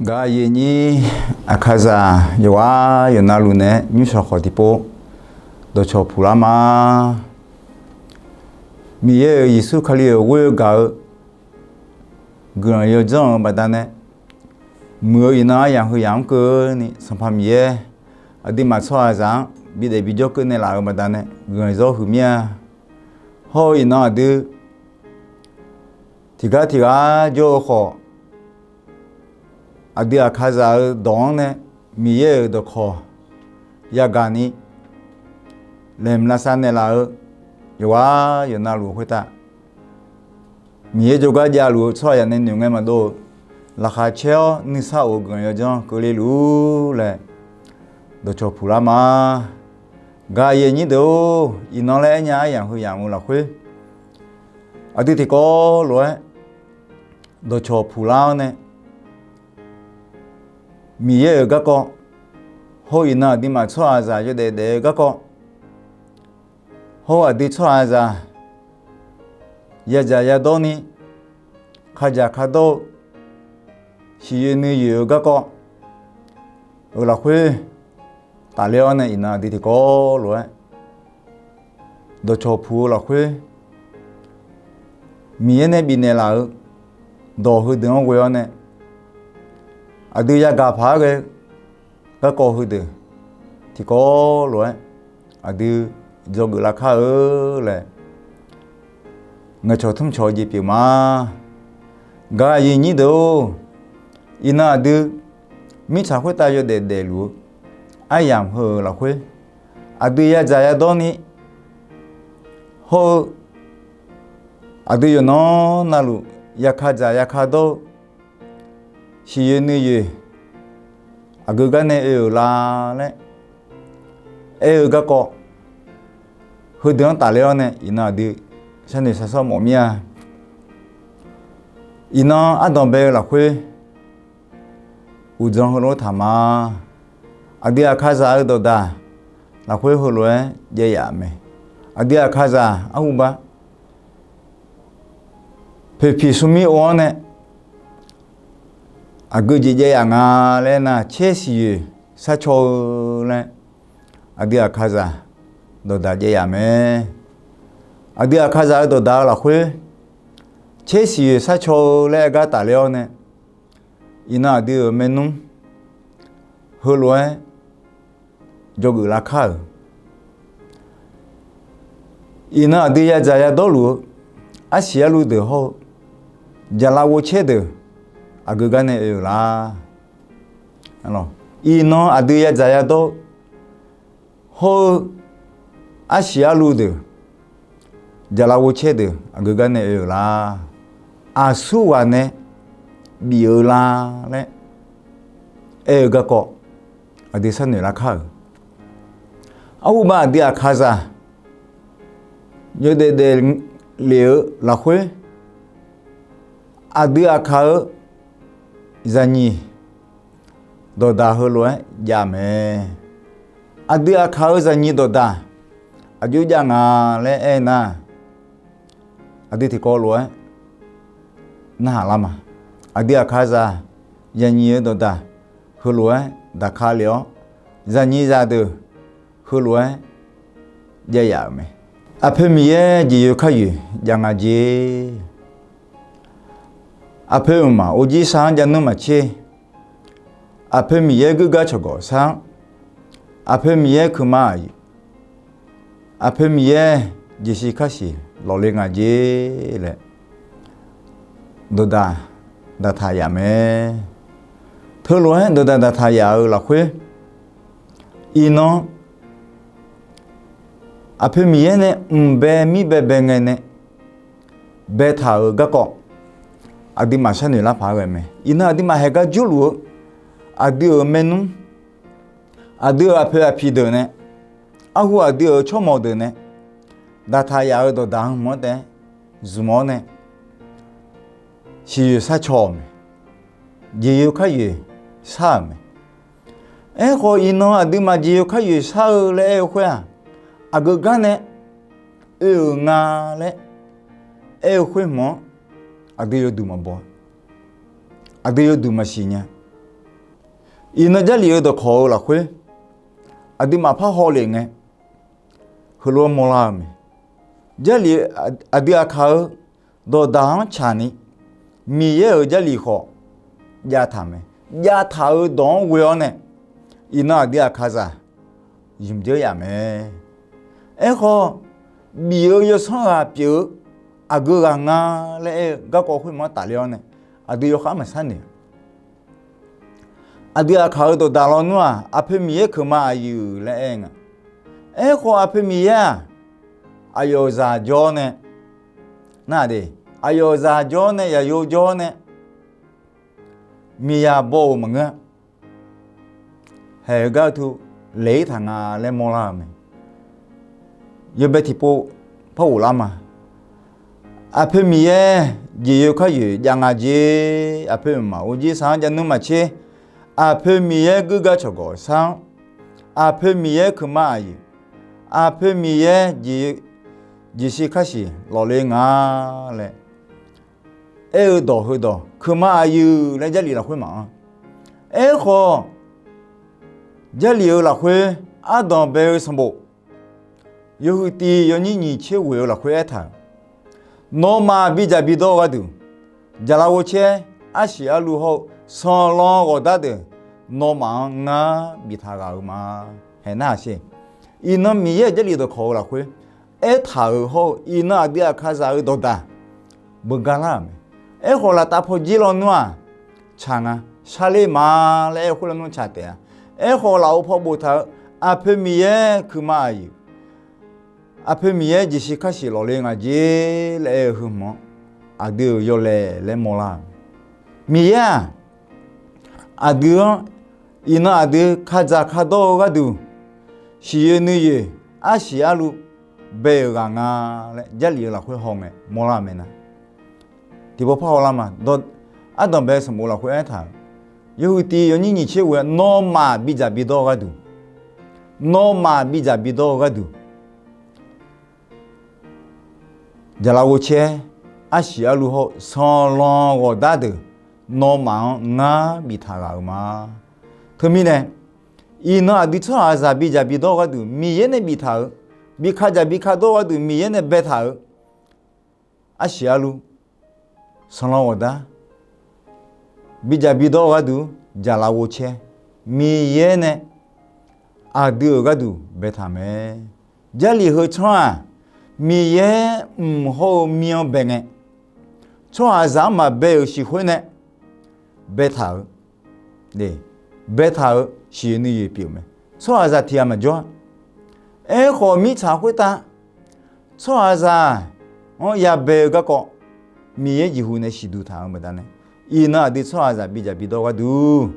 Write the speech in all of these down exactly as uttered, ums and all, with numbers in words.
Gaqyaq nyir Aqkaqzaq yawqghaq yawqnavluf naeq-aer nymrshawq khawf tiqpov dawqcawq puqlar ma. Miqyaer-euq Yeqsur Kali-euq ghoer-eu gaq-eu guiqlanq yawdzanr-eu baqdanae, muiq-eu iqnan aryamq heu yamq-anr keuvni Sanqpaq Miqyaer aqduimaf tsawrhaqzaq-anr bidaef bijawr keuvnaeq laf-eu baqdanae guiqlanq zawr huiq mir-a. Hawr-eu iqnan aqdui tiqgar tiqghaq jawr-eu khawf, aqdui Aqkaqzaq-eu dawq-anr nae Miqyaer-euq dawqkawq yagaq ni laeqhmq lavsav naeqlaf-eu yawqghaq yawqnavluf khoertav, Miqyaer jawrgar javluf-eu tsawrhaqzaq nae noeq ngae maqdov-eu laqkhaq caer-awr nuisar of-eu guiqlanq yawdzanr keuvle luf-ur laer dawqcawq puqlar ma. Gaqyaq nyir deuq-or, iqnan laer aernya aryamq heu yamq-eu lafkhoer aqdui tiqkawv lof-aer dawqcawq puqlar-awr nae, Miqyaer-euq garkawv, hawr-eu iqnan aqduimaf tsawrhaqzaq yawdaef daef-eu garkawv, hawr-eu aqdui tsawrhaqzaq yadzaq yadawr ni kadzaq kadawr-eu siqyoeq nuiyoeq-eu garkawv-euq lafkhoer tafler-awr nae iqnan aqdui tiqkawv lof-aer dawqcawq puq-eu lafkhoer Miqyaer nae bifnaeq laf-eu dawq heudeuq-anr ghoe-awr nae, aqdui yagaq paq-aer ghae-eu garkawv heudeuq tiqkawv lof-aer aqdui dzawgeuf lar kar-eu laer ngaeqcawq tmrcawq-eu jeq pyeuf ma. Gaqyaq nyir deuq-or, iqnan aqdui mirtsaq khoertav yawdaef daefluf-eu aryamq heu-euq lafkhoer aqdui yadzaq yadawr ni hawr-eu aqdui yawqnan navluf yakadzaq yakadawr-eu siqyoeq nuiyoeq aqgeu gar nae oe-euq la laer aer-eu garkawv heudeuq-anr tafler-awr nae iqnan aqdui sharnoeq sharsawr mawf mir-a. Iqnan ardanq bae-eu lafkhoer uqdzan heulof-aer taq ma. Aqdui Aqkaqzaq-eu dawqdaq lafkhoer heulof-aer jaev yaf mae. Aqdui Aqkaqzaq arhuba poeqpiq smrmir ov-anr nae aqgeu jeq jaev yaf nga laer nar, caer siqyoeq sharcaw-eu laer aqdui Aqkaqzaq dawqdaq jaev yaf mae. Aqdui Aqkaqzaq-eu dawqdaq-eu lafkhoer caer siqyoeq sharcaw-eu laer aer gar tafler-awr nae, iqnan aqdui-euq maernmr heulof-aer dzawgeuf lar kar-euq. Iqnan aqdui yadzaq yadawr luf-eu arsiq arluv deuq hawr-eu jaqlav ghovcaer deuq aqgeu gar nae oe-euq lar. Iqnan aqdui yadzaq yadawr hawr-eu arsiq arluv deuq jaqlav ghovcaer deuq aqgeu gar nae oe-euq lar. Aqsurghaq nae bif-eu lar laer aer-eu garkawv aqdui sharnoeq lar kar-euq. Arhuba aqdui Aqkaqzaq yawdaef daeflef-eu lafkhoer aqdui Aqkaq-eu zaqnyiq dawqdaq heulof-aer jav mae. Aqdui Aqkaq-eu zaqnyiq dawqdaq aqjox jav nga laer aer nar, aqdui tiqkawv lof-aer narhaq lar ma. Aqdui Aqkaqzaq zaqnyiq-eu dawqdaq heulof-aer daqka lef-awr, zaqnyiq zaqdeuq heulof-aer jav yaf-euq mae. Aqpoeq Miqyaer jeqyoeq karyoeq jav nga jer. Aqpoeq mqmaq orjir sar-anr javnmr maqtser. Aqpoeq Miqyaer geugar cawqgawf sar-anr, Aqpoeq Miqyaer kuiqma-aq, Aqpoeq Miqyaer jeqsiq karsiq lawqle nga jer laer dawqdaq daqtaq yaf mae. Teulof-aer dawqdaq daqtaq yaf-euq lafkhoer, iqnan Aqpoeq Miqyaer nae mq bae mir bae bae ngae nae baetaq-euq garkawv aqduimaf sharnoeq lar paq-aer ghae mae. Iqnan aqduimaf haeq gar jawrluf-eu aqdui-euq maernmr, aqdui-euq aqpoeq aqpiq deuq nae, arhu aqdui-euq tsawrmawq deuq nae daqtaq yaf-euq dawqdaq-anr mq-anr taef-aer zmq-awr nae siqyoeq sharcaw-euq mae. Jeqyoeq karyoeq shar-euq mae. Aerkhawf, iqnan aqduimaf jeqyoeq karyoeq shar-eu laer aer-eu khoer-aq, aqgeu gar nae oe-euq nga laer aer-eu khoer hmq-anr aqdui yawduq maqbaw, aqdui yawduq maqsiq nya. Iqnan Jarlif-eu dawqkawq-eu lafkhoer aqduimaf parhaw lef ngae, heulof-aer mawrlar-eu mae. Jarlif aqdui aqkaq-eu dawqdaq-anr tsaqni, Miqyaer-euq Jarlif khawf javtaq mae. Javtaq-eu dawq-anr ghoe-awr nae, iqnan aqdui aqkaqzaq zmq dzeur yaf mae. Aerkhawf, bif-eu yawsanr ghaq pyeuf-eu aqgeu ghaq nga laer aer-eu garkawv khoermawr tafler-awr nae, aqdui yawkhav maqsar noeq. Aqdui aqkaq-eu dawqdaq lawnmr-aq, aqpoeq Miqyaer keuqma aqyuif laer aer nga. Aerkhawf, aqpoeq Miqyaer-aq, aqyawf zaq jawr nae, nar-aq de, aqyawf zaq jawr nae, yaqyo jawr nae, miqyaq baw-euq maqngeur-a. Haeq-eu gar tu laeq-ir taq nga laer mawrlar-eu mae. Yawbae tiqpov par ghoflar ma. Aqpoeq Miqyaer jeqyoeq kharyoeq jav nga jer, aqpoeq mqmaq or jir sar-anr jav nmr maqtser, aqpoeq Miqyaer geugar cawqgawq sar-anr, aqpoeq Miqyaer keuqma aqyuif, aqpoeq Miqyaer jeqsiq kharsiq lawqle nga laer aer-eu dawq heudawq keuqma aqyuif laer Jarlif lafkhoer maqanr. Aerkhawf, Jarlif-eu lafkhoer ardanq bae-eu sanqbof yawhuiq tiv yawnyir nyiq tser ghoeq-eu lafkhoer aertaq-euq, nawmaf bidzaq bidawr-eu gharduq, jaqlaf ghovcaer, arsiq arluv hawr-eu sanqlanq ghawqdar deuq, nawmaf-anr ngar biftaq ghaq-euq ma. Haeq nar-aq sher, iqnan Miqyaer-euq Jarlif dawqkawq-eu lafkhoer aertaq-euq hawr-eu, iqnan aqdui aqkaqzaq-eu dawqdaq beugar lar-euq mae. Aerkhawf, laftav pawjir lawnmr-aq, tsaq nga, sharler ma laer aer-eu khoer lawnmr tsaq taef-a. Aerkhawf, lafov paw boftaq-eu, aqpoeq Miqyaer keuqma aqyuif, aqpoeq Miqyaer jeqsiq kharsiq lawqle nga jer laer aer-eu heu hmq-anr, aqdui-euq yawlaeq laer mawrlar-euq. Miqyaer-aq, aqdui-anr iqnan aqdui kadzaq kadawr-eu gharduq, siqyoeq nuiyoeq, arsiq arluv bae-euq ghaq nga laer Jarlif-eu lafkhoer hawngae mawrlar-eu mae nar. Tiqpov par hawlar ma. Ardanq bae-eu sanqbof lafkhoer aertaq-euq, yawhuiq tiv yawnyir nyiq tser ghoe-a, nawmaf bidzaq bidawr-eu gharduq, nawmaf bidzaq bidawr-eu gharduq, jaqlaf ghovcaer, arsiq arluv hawr-eu sanqlanq ghawqdar deuq, nawmaf-anr ngar biftaq ghaq-euq ma. Teumirnae, iqnan aqdui tsawrhaqzaq bidzaq bidawr-eu gharduq Miqyaer nae biftaq-euq, bi kadzaq bi kadawr-eu gharduq Miqyaer nae baetaq-euq, arsiq arluv, sanqlanq ghawqdar, bidzaq bidawr-eu gharduq, jaqlaf ghovcaer, Miqyaer nae aqdui-euq gharduq baetaq mae. Jarlif heu tsanr-aq, Miqyaer mq hawr-eu mir-anr bae ngae, tsawrhaqzaq-anr maqbae-euq siq khoer nae baetaq-eu, baetaq-eu siqyoeq nuiyoeq pyeuf-eu mae. Tsawrhaqzaq tiq ghaq maqjawr-a. Aerkhawf, mirtsaq khoertav tsawrhaqzaq-anr yabae-eu garkawv Miqyaer jeqhu nae siqduq taq-eu baqdanae, iqnan aqdui tsawrhaqzaq bidzaq bidawr gharduq,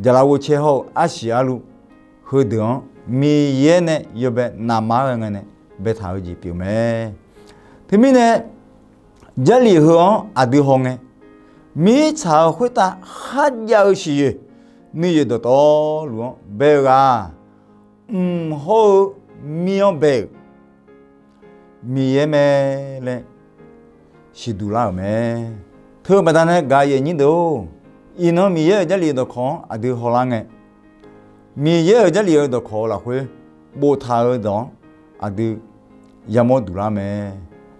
jaqlaf ghovcaer hawr-eu arsiq arluv heudeuq-anr Miqyaer nae yawbae navmaqar ghae ngae nae baetaq-eu jeq pyeuf mae. Teumirnae, Jarlif heu-anr aqdui hawngae, mirtsaq-euq khoertav kharjav-eu siqyoeq nuiyoeq dawqtawvluf-anr bae-eu ghaq, mq hawr-eu mir-anr bae-euq Miqyaer mae laer siqduq lar-euq mae. Teu baqdanae gaq yaeq nyir deuq-or, iqnan Miqyaer-euq Jarlif dawqkawq-anr aqdui hawlar ngae, Miqyaer-euq Jarlif-eu dawqkawq-eu lafkhoer boftaq-eu dawq-anr aqdui yamawr duq lar mae.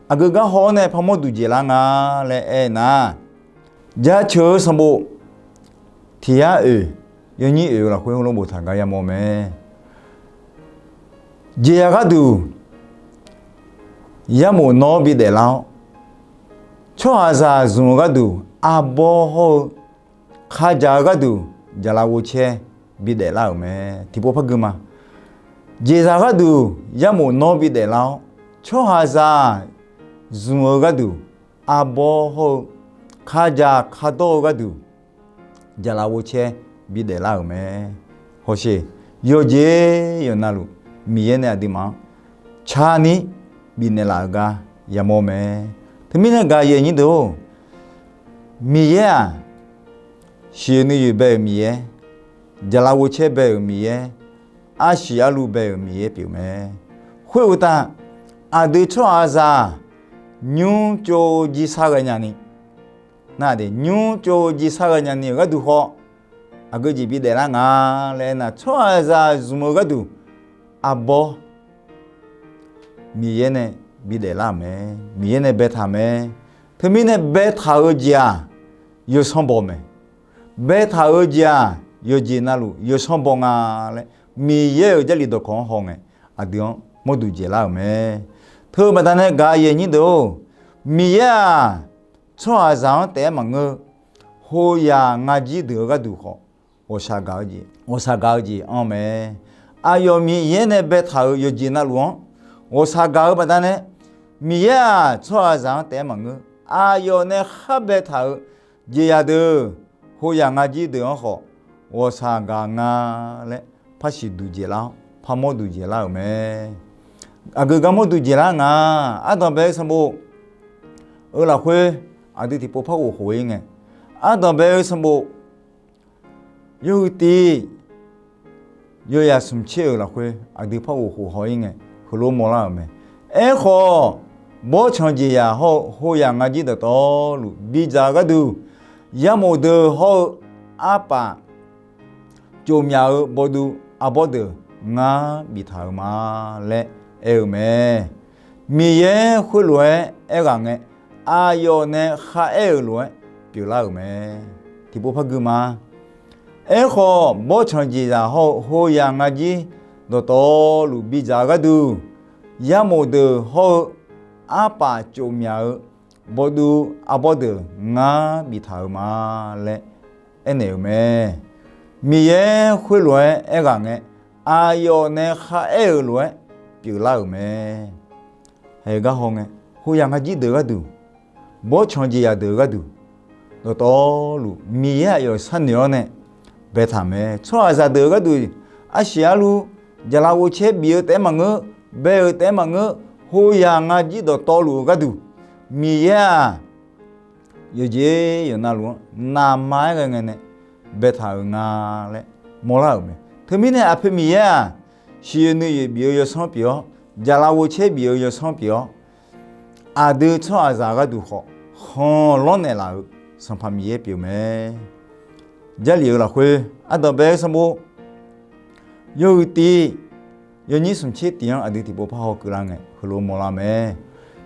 Aqgeu gar haw-awr nae parmawr duq jeq lar nga laer aer nar, Jaceuq-eu sanqbof tiq yar oeq, yawnyir oeq-eu lafkhoer heulof boftaq gar yamawr mae. Jeqzaq gharduq yarmof nawr bidaef lar-awr, tsawrhaqzaq zmq-eu gharduq arbawr hawr-eu kharjaq-eu gharduq jaqlaf ghovcaer bidaef lar-euq mae. Tiqpov par gui ma. Jeqzaq gharduq yarmof nawr bidaef lar-awr, tsawrhaqzaq zmq-eu gharduq arbawr hawr-eu kharjaq kadawr-eu gharduq jaqlaf ghovcaer bidaef lar-euq mae. Hawsheq, yawqjeq yawqnavluf Miqyaer nae aqduimaf-anr cani bifnaeq laf-eu gar yamawr mae. Teumirnae gaq yaeq nyir deuq-or, Miqyaer-aq, siqyoeq nuiyoeq bae-euq Miqyaer, jaqlaf ghovcaer bae-euq Miqyaer, arsiq arluv bae-euq Miqyaer pyeuf mae. Khoeruqtaf, aqdui tsawrhaqzaq nymr tsov-eu jirsar ghae nyani, nar-aq de, nymr tsov-eu jirsar ghae nyani-euq gharduq khawf, aqgeu jeq bidaef lar nga laer aernar, tsawrhaqzaq zmq-eu gharduq arbawr Miqyaer nae bidaef lar-euq mae. Miqyaer nae baetaq-euq mae. Teumirnae baetaq-eu jeq-aq, yawsanr baw mae. Baetaq-eu jeq-aq, yawqjeq navluf yawsanr baw nga laer Miqyaer-euq Jarlif dawqkawq-anr hawngae, aqdui-anr mawrduq jeq lar-euq mae. Teu-eu baqdanae gaq-eu aqyuif aqnyir deuq-or, Miqyaer-aq, tsawrhaqzaq-anr taef-aer maqngeur, hoyaq ngajir deuq-eu gharduq khawf, ghawqshaq gaq-eu jeq, ghawqshaq gaq-eu jeq anr mae. Aqyawf Miqyaer nae baetaq-euq yawqjeq navluf-anr ghawqshaq gaq-eu baqdanae, Miqyaer-aq, tsawrhaqzaq-anr taef-aer maqngeur, aqyawf nae khar baetaq-euq jeqzaq deuq, hoyaq ngajir deuq-anr khawf, ghawqshaq gaq nga laer par siqduq jeq lar-awr, par mawrduq jeq lar-euq mae. Aqgeu gar mawrduq jeq lar nga. Ardanqbae-eu sanqbof-eu lafkhoer aqdui tiqpov par ghof khof-ir ngae, ardanqbae-eu sanqbof yawhuiq tiq, yawyaq smq tser-euq lafkhoer aqdui par ghof khof haw-ir ngae, heulof mawrlar-euq mae. Aerkhawf, bawrtsanq jeqzaq hawr-eu hoyaq ngajir dawqtawvluf bidzaq-eu gharduq, yarmof deuq hawr-eu arpaf tsofmyaq-eu bawduv arbawr deuq ngar biftaq-euq ma laer aer-eu mae. Miqyaer khoerlof-aer aerghaq ngae, aqyawf nae kharaer-euq lof-aer pyeuflar-euq mae. Tiqpov par gui ma. Aerkhawf, bawrtsanq jeqzaq hawr-eu hoyaq ngajir dawqtawvluf bidzaq-eu gharduq, yarmof deuq hawr-eu arpaf tsofmyaq-eu bawduv arbawr deuq ngar biftaq-euq ma laer aernaeq-euq mae. Miqyaer khoerlof-aer aerghaq ngae, aqyawf nae kharaer-euq lof-aer pyeuflar-euq mae. Haiq gar hawngae, hoyaq ngajir deuq gharduq, bawrtsanq jeqzaq deuq gharduq, dawqtawvluf Miqyaer aqyawf sharnoeq-awr nae baetaq mae. Tsawrhaqzaq deuq-eu gharduq, arsiq arluv, jaqlaf ghovcaer bif-eu taef-aer maqngeur, bae-euq taef-aer maqngeur, hoyaq ngajir dawqtawvluf-eu gharduq, Miqyaer-aq, yawqjeq yawqnavluf-anr navma-aer ghae ngae nae baetaq-euq nga laer mawrlar-euq mae. Teumirnae aqpoeq Miqyaer-aq, siqyoeq nuiyoeq bif-eu yawsanr pyeuf-awr, jaqlaf ghovcaer bif-eu yawsanr pyeuf-awr, aqdui tsawrhaqzaq gharduq khawf khanq lawrnaeq laf-euq Sanqpaq Miqyaer pyeuf mae. Jarlif-eu lafkhoer ardanqbae-eu sanqbof yawhuiq tiq, yawnyir smq tser tiq-anr aqdui tiqpov par haw keuvlar ngae, heulof mawrlar mae.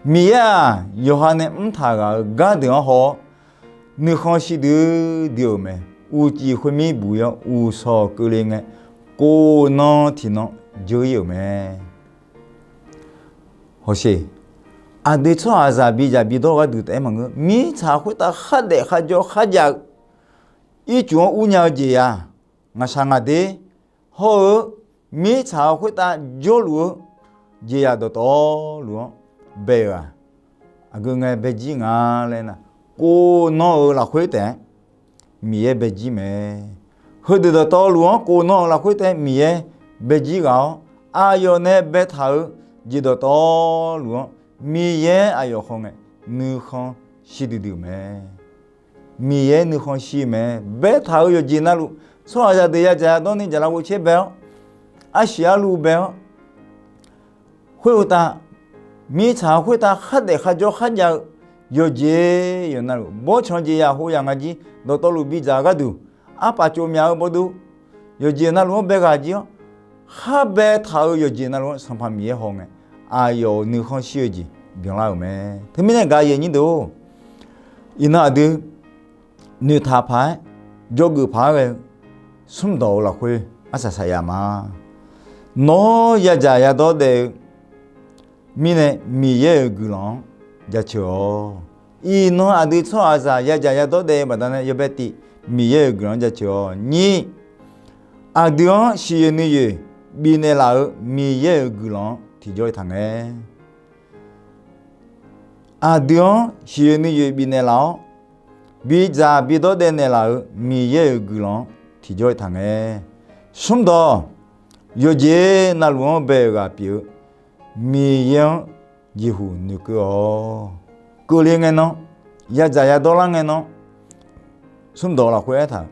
Miqyaer-aq, yawqha nae mrtaq ghaq-euq gardeuq-anr haw-awr, nuikhanr shir duidui-euq mae. Uqcif khoermir buq-ir-awr, uqshawq keuvle ngae, kof nan tiqnan dzeur-ir-euq mae. Hawsher, aqdui tsawrhaqzaq bidzaq bidawr-eu gharduq taef-aer maqngeur, mirtsaq khoertav khardaef kharjawr kharjav-eu, ircuf-anr urnya-eu jeqzaq, ngaqshaq ngaqder hawr-eu, mirtsaq-euq khoertav jawrluf-eu jeqzaq dawqtawvluf-anr bae-euq-aq, aqgeu ngae baejir nga laer nar, kof nan-euq lafkhoer taef-aer Miqyaer baejir mae. Heudeuq dawqtawvluf-anr kof nan-euq lafkhoer taef-aer Miqyaer baejir ghaq-awr, aqyawf nae baetaq-eu jeq dawqtawvluf-anr Miqyaer aqyawf khawf ngae nuikhanr shir duidui-euq mae. Miqyaer nuikhanr shir-eu mae. Baetaq-euq yawqjeq navluf, tsawrhaqzaq deuq yadzaq yadawr ni jaqlaf ghovcaer bae-awr, arsiq arluv bae-awr, khoeruqtav, mirtsaq khoertav khardaef kharjawr kharjav-eu yawqjeq yawqnavluf, bawrtsanq jeqzaq hoyaq ngaqjir dawqtawvluf bidzaq-eu gharduq, arpaf tsofmyaq-eu bawduv yawqjeq navluf-anr bae ghaq jir-awr, khar baetaq-euq yawqjeq navluf-anr Sanqpaq Miqyaer haw ngae, aqyawf-euq nuikhanr shir-eu jeq byanlar-euq mae. Teumirnae gaq-eu aqyuif aqnyir deuq-or, iqnan aqdui noeqtaq paq-aer, jawrgeuf paq-aer ghae-eu smrdawq-eu lafkhoer arsaq saqyaq ma. Nawr yadzaq yadawr daef-eu mirnae Miqyaer-euq guiqlanq-anr jaceuq-awq. Iqnan aqdui tsawrhaqzaq yadzaq yadawr daef-eu baqdanae yawbae tif Miqyaer-euq guiqlanq-anr jaceuq-awq. Nyir, aqdui-anr siqyoeq nuiyoeq bifnaeq laf-euq Miqyaer-euq guiqlanq-anr tiqjawr-iq taqngae. Aqdui-anr siqyoeq nuiyoeq bifnaeq laf-awr, bidzaq bidawr daef naeqlaf-euq Miqyaer-euq guiqlanq-anr tiqjawr-iq taqngae. Smrdawq, yawqjeq navluf-anr bae-euq ghaq pyeuf-eu Miqyaer-anr jeqhuq noeqkeuv-awq. Keuvle ngae nan, yadzaq yadawr lar ngae nan, smrdawq lafkhoer aertaq-euq,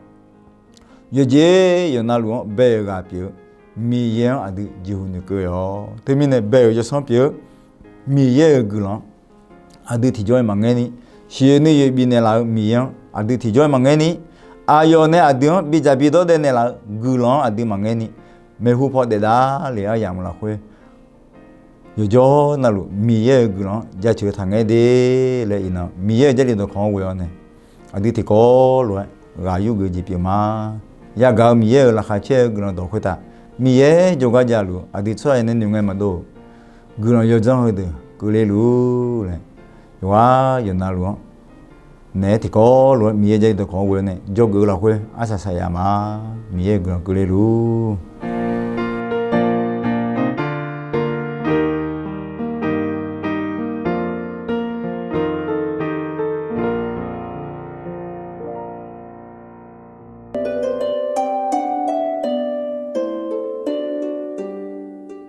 yawqjeq yawqnavluf-anr bae-euq ghaq pyeuf-eu Miqyaer-anr aqdui jeqhuq noeqkeuv-awq. Teumirnae bae-euq yawsanr pyeuf-eu Miqyaer-euq guiqlanq-anr aqdui tiqjawr-iq maqngaer ni, siqyoeq nuiyoeq bifnaeq laf-euq Miqyaer-anr aqdui tiqjawr-iq maqngaer ni, Aqyawf nae aqdui-anr bidzaq bidawr daev naeqlaf-eu guiqlanq-anr aqdui maqngaer ni, maeqhu paw daef davlef-aer yamq lafkhoer, yawqjawr navluf Miqyaer-euq guiqlanq-anr jaceuq-eu taqngaer de laer iqnan Miqyaer-euq Jarlif dawqkawq-anr ghoe-awr nae, aqdui tiqkawv lof-aer ghaq yurgeuf jeq pyeuf ma. Yagaq-eu Miqyaer-euq laqkhaq caer-eu guiqlanq dawq khoertav Miqyaer jawrgar javluf-eu aqdui tsawrhaq nae noeqngae maqdov-eu guiqlanq yawdzanr heudeuq keuvle luf-ur laer, yawqghaq yawqnavluf-anr naeq-aer tiqkawv lof-aer Miqyaer Jarlif dawqkawq-anr ghoe-awr nae jawrgeuf-eu lafkhoer arsaq saqyaf ma. Miqyaer-euq guiqlanq keuvle luf-ur.